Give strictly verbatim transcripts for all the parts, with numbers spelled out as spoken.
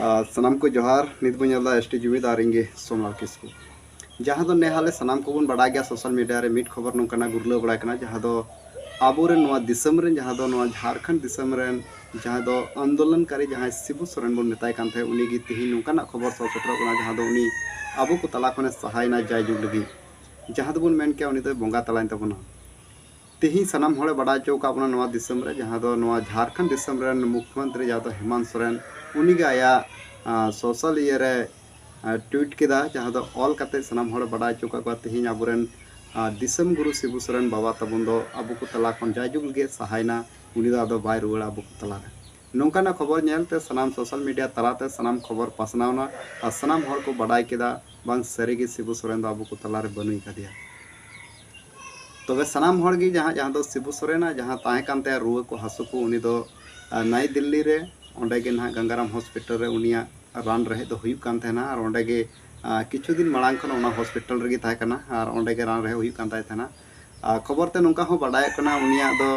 ᱟᱨ ᱥᱟᱱᱟᱢ ᱠᱚ ᱡᱚᱦᱟᱨ᱾ ᱱᱤᱛ ᱵᱚᱱ ᱧᱮᱞ ᱮᱫᱟ ᱮᱥ ᱴᱤ ᱡᱩᱢᱤᱫ ᱟᱨ ᱤᱧ ᱜᱮ ᱥᱳᱢᱞᱟᱞ ᱠᱤᱥᱠᱩ᱾ ᱡᱟᱦᱟᱸ ᱫᱚ ᱱᱮ ᱦᱟᱞᱮ ᱥᱟᱱᱟᱢ ᱠᱚᱵᱚᱱ ᱵᱟᱰᱟᱭ ᱜᱮᱭᱟ, ᱥᱳᱥᱟᱞ ᱢᱤᱰᱤᱭᱟ ᱨᱮ ᱢᱤᱫ ᱠᱷᱚᱵᱚᱨ ᱱᱚᱝᱠᱟᱱᱟᱜ ᱜᱩᱨᱞᱟᱹᱣ ᱵᱟᱲᱟᱭ ᱠᱟᱱᱟ, ᱡᱟᱦᱟᱸ ᱫᱚ ᱟᱵᱚᱨᱮᱱ ᱱᱚᱣᱟ ᱫᱤᱥᱚᱢ ᱨᱮᱱ, ᱡᱟᱦᱟᱸ ᱫᱚ ᱱᱚᱣᱟ ᱡᱷᱟᱲᱠᱷᱚᱸᱰ ᱫᱤᱥᱚᱢ ᱨᱮᱱ ᱡᱟᱦᱟᱸ ᱫᱚ ᱟᱱᱫᱳᱞᱚᱱᱠᱟᱨᱤ ᱡᱟᱦᱟᱸᱭ ᱥᱤᱵᱩ ᱥᱚᱨᱮᱱ ᱵᱚᱱ ᱢᱮᱛᱟᱭ ᱠᱟᱱ ᱛᱟᱦᱮᱸᱫ, ᱩᱱᱤ ᱜᱮ ᱛᱮᱦᱮᱧ ᱱᱚᱝᱠᱟᱱᱟᱜ ᱠᱷᱚᱵᱚᱨ ᱥᱟᱶ ᱥᱮᱴᱮᱨᱚᱜ ᱠᱟᱱᱟ, ᱡᱟᱦᱟᱸ ᱫᱚ ᱩᱱᱤ ᱟᱵᱚ ᱠᱚ ᱛᱟᱞᱟ ᱠᱷᱚᱱᱮ ᱥᱟᱦᱟᱭᱮᱱᱟ ᱡᱟᱭᱡᱩᱜᱽ ᱞᱟᱹᱜᱤᱫ᱾ ᱡᱟᱦᱟᱸ ᱫᱚᱵᱚᱱ ᱢᱮᱱ ᱠᱮᱭᱟ, ᱩᱱᱤ ᱫᱚᱭ ᱵᱚᱸᱜᱟ ᱛᱟᱞᱟᱭᱮᱱ ᱛᱟᱵᱚᱱᱟ᱾ ᱛᱮᱦᱮᱧ ᱥᱟᱱᱟᱢ ᱦᱚᱲᱮ ᱵᱟᱰᱟᱭ ᱦᱚᱪᱚ ᱟᱠᱟᱫ ᱵᱚᱱᱟ ᱱᱚᱣᱟ ᱫᱤᱥᱚᱢ ᱨᱮ, ᱡᱟᱦᱟᱸ ᱫᱚ ᱱᱚᱣᱟ ᱡᱷᱟᱲᱠᱷᱚᱸᱰ ᱫᱤᱥᱚᱢ ᱨᱮᱱ ᱢᱩᱠᱷᱭᱚᱢᱚᱱᱛᱨᱤ ᱡᱟᱦᱟᱸ ᱫᱚ ᱦᱮᱢᱟᱱᱛ ᱥᱚᱨᱮᱱ, ᱩᱱᱤᱜᱮ ᱟᱭᱟᱜ ᱥᱳᱥᱟᱞ ᱤᱭᱟᱹ ᱨᱮ ᱴᱩᱭᱤᱴ ᱠᱮᱫᱟ, ᱡᱟᱦᱟᱸ ᱫᱚ ᱚᱞ ᱠᱟᱛᱮ ᱥᱟᱱᱟᱢ ᱦᱚᱲᱮ ᱵᱟᱰᱟᱭ ᱦᱚᱪᱚ ᱟᱠᱟᱫ ᱠᱚᱣᱟ, ᱛᱮᱦᱮᱧ ᱟᱵᱚᱨᱮᱱ ᱟᱨ ᱫᱤᱥᱚᱢ ᱜᱩᱨᱩ ᱥᱤᱵᱩ ᱥᱚᱨᱮᱱ ᱵᱟᱵᱟ ᱛᱟᱵᱚᱱ ᱫᱚ ᱟᱵᱚ ᱠᱚ ᱛᱟᱞᱟ ᱠᱷᱚᱱ ᱡᱟᱭᱡᱩᱜᱽ ᱞᱟᱹᱜᱤᱫ ᱥᱟᱦᱟᱭᱮᱱᱟ, ᱩᱱᱤ ᱫᱚ ᱟᱫᱚ ᱵᱟᱭ ᱨᱩᱣᱟᱹᱲᱟ ᱟᱵᱚ ᱠᱚ ᱛᱟᱞᱟᱨᱮ᱾ ᱱᱚᱝᱠᱟᱱᱟᱜ ᱠᱷᱚᱵᱚᱨ ᱧᱮᱞᱛᱮ ᱥᱟᱱᱟᱢ ᱥᱳᱥᱟᱞ ᱢᱤᱰᱤᱭᱟ ᱛᱟᱞᱟᱛᱮ ᱥᱟᱱᱟᱢ ᱠᱷᱚᱵᱚᱨ ᱯᱟᱥᱱᱟᱣᱱᱟ ᱟᱨ ᱥᱟᱱᱟᱢ ᱦᱚᱲ ᱠᱚ ᱵᱟᱰᱟᱭ ᱠᱮᱫᱟ, ᱵᱟᱝ ᱥᱟᱹᱨᱤᱜᱮ ᱥᱤᱵᱩ ᱥᱚᱨᱮᱱ ᱫᱚ ᱟᱵᱚ ᱠᱚ ᱛᱟᱞᱟᱨᱮ ᱵᱟᱹᱱᱩᱭ ᱠᱟᱫᱮᱭᱟ᱾ ᱛᱚᱵᱮ ᱥᱟᱱᱟᱢ ᱦᱚᱲ ᱜᱮ ᱡᱟᱦᱟᱸ, ᱡᱟᱦᱟᱸ ᱫᱚ ᱥᱤᱵᱩ ᱥᱚᱨᱮᱱᱟᱜ ᱡᱟᱦᱟᱸ ᱛᱟᱦᱮᱸ ᱠᱟᱱ ᱛᱟᱭᱟ ᱨᱩᱣᱟᱹ ᱠᱚ ᱦᱟᱹᱥᱩ ᱠᱚ, ᱩᱱᱤ ᱫᱚ ᱟᱨ ᱱᱟᱭᱤ ᱫᱤᱞᱞᱤ ᱨᱮ, ᱚᱸᱰᱮ ᱜᱮ ᱱᱟᱦᱟᱜ ᱜᱟᱝᱜᱟᱨᱟᱢ ᱦᱚᱥᱯᱤᱴᱟᱞ ᱨᱮ ᱩᱱᱤᱭᱟᱜ ᱨᱟᱱ ᱨᱮᱦᱮᱫ ᱫᱚ ᱦᱩᱭᱩᱜ ᱠᱟᱱ ᱛᱟᱦᱮᱱᱟ᱾ ᱟᱨ ᱚᱸᱰᱮ ᱜᱮ ᱟᱨ ᱠᱤᱪᱷᱩ ᱫᱤᱱ ᱢᱟᱲᱟᱝ ᱠᱷᱚᱱ ᱚᱱᱟ ᱦᱚᱥᱯᱤᱴᱟᱞ ᱨᱮᱜᱮ ᱛᱟᱦᱮᱸ ᱠᱟᱱᱟ ᱟᱨ ᱚᱸᱰᱮ ᱜᱮ ᱨᱟᱱ ᱨᱮᱦᱮᱫ ᱦᱩᱭᱩᱜ ᱠᱟᱱ ᱛᱟᱭ ᱛᱟᱦᱮᱱᱟ᱾ ᱟᱨ ᱠᱷᱚᱵᱚᱨ ᱛᱮ ᱱᱚᱝᱠᱟ ᱦᱚᱸ ᱵᱟᱰᱟᱭᱚᱜ ᱠᱟᱱᱟ, ᱩᱱᱤᱭᱟᱜ ᱫᱚ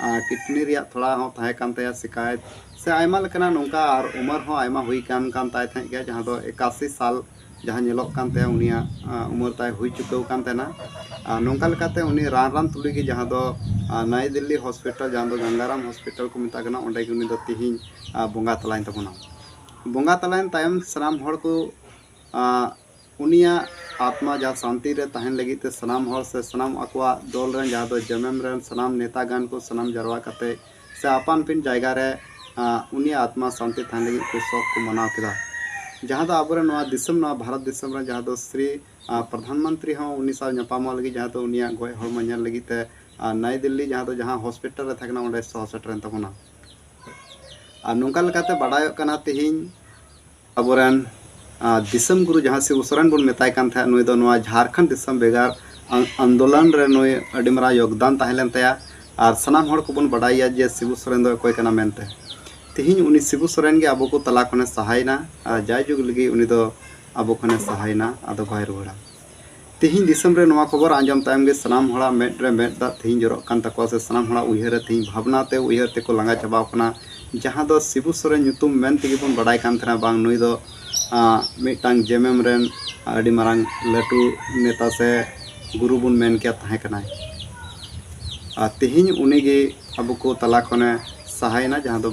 ᱟᱨ ᱠᱤᱰᱱᱤ ᱨᱮᱭᱟᱜ ᱛᱷᱚᱲᱟ ᱦᱚᱸ ᱛᱟᱦᱮᱸ ᱠᱟᱱ ᱛᱟᱭᱟ ᱥᱤᱠᱟᱭᱮᱛ, ᱥᱮ ᱟᱭᱢᱟ ᱞᱮᱠᱟᱱᱟᱜ ᱱᱚᱝᱠᱟ, ᱟᱨ ᱩᱢᱟᱹᱨ ᱦᱚᱸ ᱟᱭᱢᱟ ᱦᱩᱭ ᱠᱟᱱ, ᱠᱟᱱ ᱛᱟᱭ ᱛᱟᱦᱮᱸᱫ ᱜᱮᱭᱟ, ᱡᱟᱦᱟᱸ ᱫᱚ ᱮᱠᱟᱥᱤ ᱥᱟᱞ ᱡᱟᱦᱟᱸ ᱧᱮᱞᱚᱜ ᱠᱟᱱ ᱛᱟᱭᱟ, ᱩᱱᱤᱭᱟᱜ ᱟᱨ ᱩᱢᱟᱹᱨ ᱛᱟᱭ ᱦᱩᱭ ᱪᱩᱠᱟᱹᱣ ᱠᱟᱱ ᱛᱟᱦᱮᱱᱟ᱾ ᱟᱨ ᱱᱚᱝᱠᱟ ᱞᱮᱠᱟᱛᱮ ᱩᱱᱤ ᱨᱟᱱ, ᱨᱟᱱ ᱛᱩᱞᱩᱡ ᱜᱮ ᱡᱟᱦᱟᱸ ᱫᱚ ᱟᱨ ᱱᱟᱭᱤ ᱫᱤᱞᱞᱤ ᱦᱚᱥᱯᱤᱴᱟᱞ, ᱡᱟᱦᱟᱸ ᱫᱚ ᱜᱟᱝᱜᱟᱨᱟᱢ ᱦᱚᱥᱯᱤᱴᱟᱞ ᱠᱚ ᱢᱮᱛᱟᱜ ᱠᱟᱱᱟ, ᱚᱸᱰᱮ ᱜᱮ ᱩᱱᱤ ᱫᱚ ᱛᱮᱦᱮᱧ ᱟᱨ ᱵᱚᱸᱜᱟ ᱛᱟᱞᱟᱭᱮᱱ ᱛᱟᱵᱚᱱᱟ᱾ ᱵᱚᱸᱜᱟ ᱛᱟᱞᱟᱭᱮᱱ ᱛᱟᱭᱚᱢ ᱥᱟᱱᱟᱢ ᱦᱚᱲ ᱠᱚ ᱟᱨ ᱩᱱᱤᱭᱟᱜ ᱟᱛᱢᱟ ᱡᱟᱦᱟᱸ ᱥᱟᱱᱛᱤ ᱨᱮ ᱛᱟᱦᱮᱱ ᱞᱟᱹᱜᱤᱫ ᱛᱮ ᱥᱟᱱᱟᱢ ᱦᱚᱲ ᱥᱮ ᱥᱟᱱᱟᱢ ᱟᱠᱚᱣᱟᱜ ᱫᱚᱞ ᱨᱮᱱ, ᱡᱟᱦᱟᱸ ᱫᱚ ᱡᱮᱢᱮᱢ ᱨᱮᱱ ᱥᱟᱱᱟᱢ ᱱᱮᱛᱟᱜᱟᱱ ᱠᱚ ᱥᱟᱱᱟᱢ ᱡᱟᱨᱣᱟ ᱠᱟᱛᱮ ᱥᱮ ᱟᱯᱟᱱ ᱟᱹᱯᱤᱱ ᱡᱟᱭᱜᱟ ᱨᱮ ᱟᱨ ᱩᱱᱤᱭᱟᱜ ᱟᱛᱢᱟ ᱥᱟᱱᱛᱤ ᱛᱟᱦᱮᱱ ᱞᱟᱹᱜᱤᱫ ᱠᱚ ᱥᱚᱠ ᱠᱚ ᱢᱟᱱᱟᱣ ᱠᱮᱫᱟ᱾ ᱡᱟᱦᱟᱸ ᱫᱚ ᱟᱵᱚᱨᱮᱱ ᱱᱚᱣᱟ ᱫᱤᱥᱚᱢ, ᱱᱚᱣᱟ ᱵᱷᱟᱨᱚᱛ ᱫᱤᱥᱚᱢ ᱨᱮ ᱡᱟᱦᱟᱸ ᱫᱚ ᱥᱨᱤ ᱟᱨ ᱯᱨᱚᱫᱷᱟᱱ ᱢᱚᱱᱛᱨᱤ ᱦᱚᱸ ᱩᱱᱤ ᱥᱟᱶ ᱧᱟᱯᱟᱢᱚᱜ ᱞᱟᱹᱜᱤᱫ, ᱡᱟᱦᱟᱸ ᱫᱚ ᱩᱱᱤᱭᱟᱜ ᱜᱚᱡ ᱦᱚᱲᱢᱚ ᱧᱮᱞ ᱞᱟᱹᱜᱤᱫ ᱛᱮ ᱟᱨ ᱱᱟᱭᱤ ᱫᱤᱞᱞᱤ ᱡᱟᱦᱟᱸ ᱫᱚ ᱡᱟᱦᱟᱸ ᱦᱚᱥᱯᱤᱴᱟᱞ ᱨᱮ ᱛᱟᱦᱮᱸ ᱠᱟᱱᱟ, ᱚᱸᱰᱮ ᱥᱚᱦᱚᱨ ᱥᱮᱴᱮᱨᱮᱱ ᱛᱟᱵᱚᱱᱟ᱾ ᱟᱨ ᱱᱚᱝᱠᱟ ᱞᱮᱠᱟᱛᱮ ᱵᱟᱰᱟᱭᱚᱜ ᱠᱟᱱᱟ, ᱛᱮᱦᱮᱧ ᱟᱵᱚᱨᱮᱱ ᱟᱨ ᱫᱤᱥᱚᱢ ᱜᱩᱨᱩ ᱡᱟᱦᱟᱸ ᱥᱤᱵᱩ ᱥᱚᱨᱮᱱ ᱵᱚᱱ ᱢᱮᱛᱟᱭ ᱠᱟᱱ ᱛᱟᱦᱮᱸᱫ, ᱱᱩᱭ ᱫᱚ ᱱᱚᱣᱟ ᱡᱷᱟᱲᱠᱷᱚᱸᱰ ᱫᱤᱥᱚᱢ ᱵᱷᱮᱜᱟᱨ ᱟᱱ-, ᱟᱱᱫᱳᱞᱚᱱ ᱨᱮ ᱱᱩᱭ ᱟᱹᱰᱤ ᱢᱟᱨᱟᱝ ᱭᱳᱜᱽᱫᱟᱱ ᱛᱟᱦᱮᱸ ᱞᱮᱱ ᱛᱟᱭᱟ᱾ ᱟᱨ ᱥᱟᱱᱟᱢ ᱦᱚᱲ ᱠᱚᱵᱚᱱ ᱵᱟᱰᱟᱭᱟ ᱡᱮ ᱥᱤᱵᱩ ᱥᱚᱨᱮᱱ ᱫᱚ ᱚᱠᱚᱭ ᱠᱟᱱᱟ ᱢᱮᱱᱛᱮ᱾ ᱛᱮᱦᱮᱧ ᱩᱱᱤ ᱥᱤᱵᱩ ᱥᱚᱨᱮᱱ ᱜᱮ ᱟᱵᱚ ᱠᱚ ᱛᱟᱞᱟ ᱠᱷᱚᱱᱮ ᱥᱟᱦᱟᱭᱮᱱᱟ ᱟᱨ ᱡᱟᱭᱡᱩᱜᱽ ᱞᱟᱹᱜᱤᱫ ᱩᱱᱤ ᱫᱚ ᱟᱵᱚ ᱠᱷᱚᱱᱮ ᱥᱟᱦᱟᱭᱮᱱᱟ, ᱟᱫᱚ ᱵᱟᱭ ᱨᱩᱣᱟᱹᱲᱟ᱾ ᱛᱮᱦᱮᱧ ᱫᱤᱥᱚᱢ ᱨᱮ ᱱᱚᱣᱟ ᱠᱷᱚᱵᱚᱨ ᱟᱸᱡᱚᱢ ᱛᱟᱭᱚᱢ ᱜᱮ ᱥᱟᱱᱟᱢ ᱦᱚᱲᱟᱜ ᱢᱮᱫ ᱨᱮ ᱢᱮᱫ ᱫᱟᱜ ᱛᱮᱦᱮᱧ ᱡᱚᱨᱚᱜ ᱠᱟᱱ ᱛᱟᱠᱚᱣᱟ, ᱥᱮ ᱥᱟᱱᱟᱢ ᱦᱚᱲᱟᱜ ᱩᱭᱦᱟᱹᱨ ᱨᱮ ᱛᱮᱦᱮᱧ ᱵᱷᱟᱵᱽᱱᱟ ᱛᱮ ᱩᱭᱦᱟᱹᱨ ᱛᱮᱠᱚ ᱞᱟᱸᱜᱟ ᱪᱟᱵᱟᱣ ᱠᱟᱱᱟ ᱡᱟᱦᱟᱸ ᱫᱚ ᱥᱤᱵᱩ ᱥᱚᱨᱮᱱ ᱧᱩᱛᱩᱢ ᱢᱮᱱ ᱛᱮᱜᱮ ᱵᱚᱱ ᱵᱟᱰᱟᱭ ᱠᱟᱱ ᱛᱟᱦᱮᱱᱟ, ᱵᱟᱝ ᱱᱩᱭ ᱫᱚ ᱟᱸ, ᱢᱤᱫᱴᱟᱝ ᱡᱮᱢᱮᱢ ᱨᱮᱱ ᱟᱹᱰᱤ ᱢᱟᱨᱟᱝ ᱞᱟᱹᱴᱩ ᱱᱮᱛᱟ ᱥᱮ ᱜᱩᱨᱩ ᱵᱚᱱ ᱢᱮᱱ ᱠᱮᱭᱟ ᱛᱟᱦᱮᱸ ᱠᱟᱱᱟᱭ᱾ ᱟᱨ ᱛᱮᱦᱮᱧ ᱩᱱᱤᱜᱮ ᱟᱵᱚ ᱠᱚ ᱛᱟᱞᱟ ᱠᱷᱚᱱᱮ ᱥᱟᱦᱟᱭᱮᱱᱟ, ᱡᱟᱦᱟᱸ ᱫᱚ